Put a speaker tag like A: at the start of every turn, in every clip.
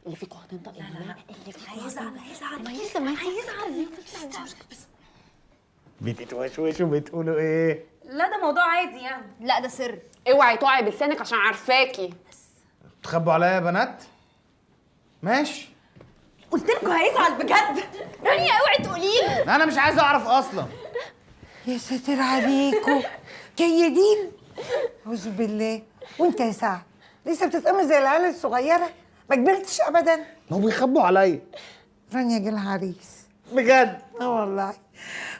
A: اللي فيكوا هتنطق. لا لا لا، اللي فيكوا
B: هيزعل هيزعل
A: ما يزعل
B: هيزعل. بس
C: بتتوشوشوا بتقولوا ايه؟
B: لا ده موضوع عادي يعني.
D: لا ده سر،
A: اوعي تقعي بلسانك عشان عارفاكي.
C: تخبوا عليا يا بنات؟ ماشي.
B: قلت لكم هيزعل بجد.
D: رانيا اوعي تقولي له.
C: انا مش عايز اعرف اصلا.
E: يا ساتر عليكم كيدين، اعوذ بالله. وانت يا سعد لسه بتتقمص زي العيال الصغيرة، ما كبرتش ابدا.
C: ما هو بيخبوا عليا.
E: رانيا جالها عريس.
C: بجد؟
E: اه والله.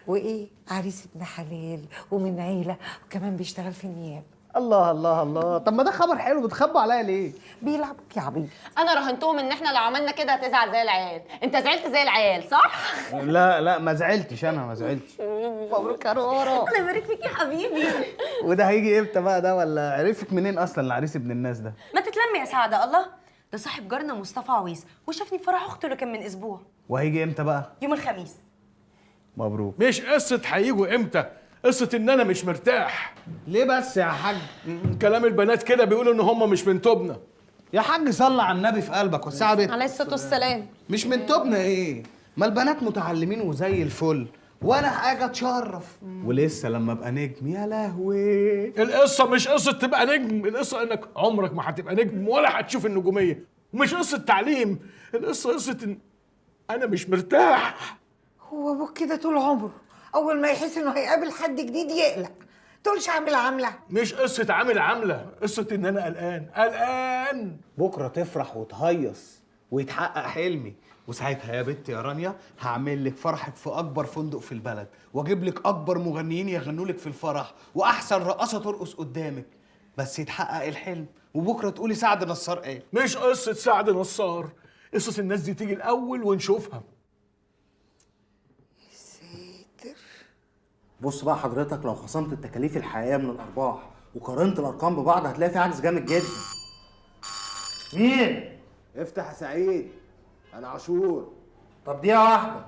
E: وايه، عريس ابن حلال ومن عيله وكمان بيشتغل في النيابة.
C: الله الله الله، طب ما ده خبر حلو، بتخبوا عليا ليه؟
E: بيلعبوك يا عبيط.
A: انا راهنتهم ان احنا لو عملنا كده هتزعل زي العيال. انت زعلت زي العيال صح؟
C: لا لا ما زعلتش، انا ما زعلتش. مبروك يا رورو.
B: الله يبارك فيك يا حبيبي.
C: وده هيجي امتى بقى ده؟ ولا عرفك منين اصلا العريس ابن الناس ده؟
B: ما تتلمي يا سعدة. الله، ده صاحب جارنا مصطفى عويس، وشافني في فرح اخته اللي كان من اسبوع.
C: وهيجي امتى بقى؟
B: يوم الخميس.
C: مبروك.
F: مش قصة هيجوا امتى، قصة ان انا مش مرتاح.
C: ليه بس يا حاج؟
F: كلام البنات كده بيقولوا ان هم مش من توبنا.
C: يا حاج صلي على النبي في قلبك والساعة بيت.
D: عليه الصلاة والسلام.
C: مش من توبنا ايه؟ ما البنات متعلمين وزي الفل، وانا حاجة اتشرف. ولسه لما ابقى نجم يا لهوي.
F: القصة مش قصة تبقى نجم، القصة انك عمرك ما هتبقى نجم ولا هتشوف النجومية. ومش قصة تعليم، القصة قصة ان انا مش مرتاح.
E: هو ابوك كده طول عمره، اول ما يحس انه هيقابل حد جديد يقلق. تقولش عامل عامله.
F: مش قصة عامل عامله، قصة ان انا قلقان قلقان.
C: بكره تفرح وتهيص ويتحقق حلمي، وساعتها يا بنت يا رانيا هعمل لك فرحك في اكبر فندق في البلد، واجيب لك اكبر مغنيين يغنوا لك في الفرح، واحسن رقاصه ترقص قدامك. بس يتحقق الحلم وبكره تقولي سعد نصار ايه.
F: مش قصة سعد نصار، قصة الناس دي تيجي الاول ونشوفها.
G: بص بقى حضرتك، لو خصمت التكاليف الحقيقية من الارباح وقارنت الارقام ببعض هتلاقي في عجز جامد جدا. مين؟
H: افتح يا سعيد، انا عاشور.
G: طب دقيقة واحدة،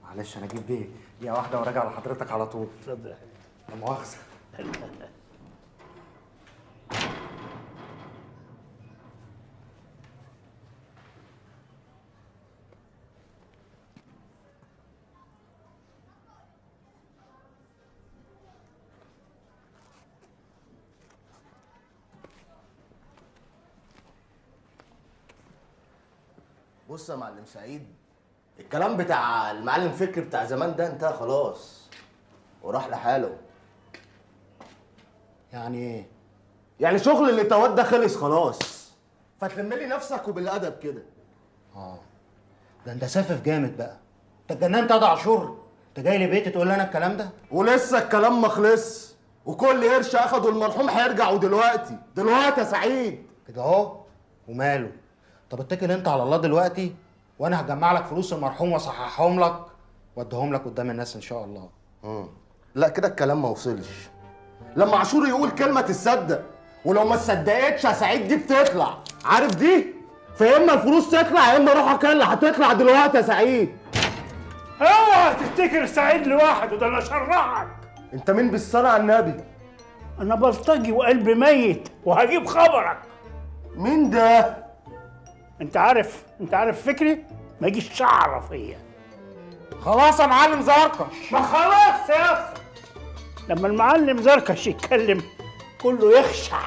G: معلش انا اجيب بيه دقيقة واحدة وراجع لحضرتك على طول.
H: اتفضل يا حبيبي.
G: لا مؤاخذة.
H: بص يا معلم سعيد، الكلام بتاع المعلم فكري بتاع زمان ده انتهى خلاص وراح لحاله.
G: يعني ايه؟
H: يعني شغل الاتوات ده خلص خلاص، فتلم لي نفسك وبالادب كده.
G: اه ده انت سافف جامد بقى، انت اتجننت يا عاشور، انت جاي لي بيتي تقول لي انا الكلام ده؟
H: ولسه الكلام ما خلص، وكل قرش اخده المرحوم هيرجعوا دلوقتي دلوقتي يا سعيد.
G: كده اهو؟ وماله؟ طب اتكل انت على الله دلوقتي، وانا هجمع لك فلوس المرحوم واصححهم لك واديهم لك قدام الناس ان شاء الله.
H: لا كده الكلام ما وصلش. لما عاشور يقول كلمة تتصدق، ولو ما تصدقتش يا سعيد دي بتطلع، عارف دي؟ فيا اما الفلوس تطلع يا اما روحك اللي هتطلع دلوقتي يا سعيد.
I: اوعى تفتكر سعيد لوحده، ده انا شرعك.
H: انت مين بالصلاة على النبي؟
I: انا بلطجي وقلبي ميت وهجيب خبرك.
H: مين ده؟
I: انت عارف فكري ما يجيش شعره فيا.
G: خلاص يا معلم زركش.
I: ما خلاص يا اسطى، لما المعلم زركش يتكلم كله يخشع.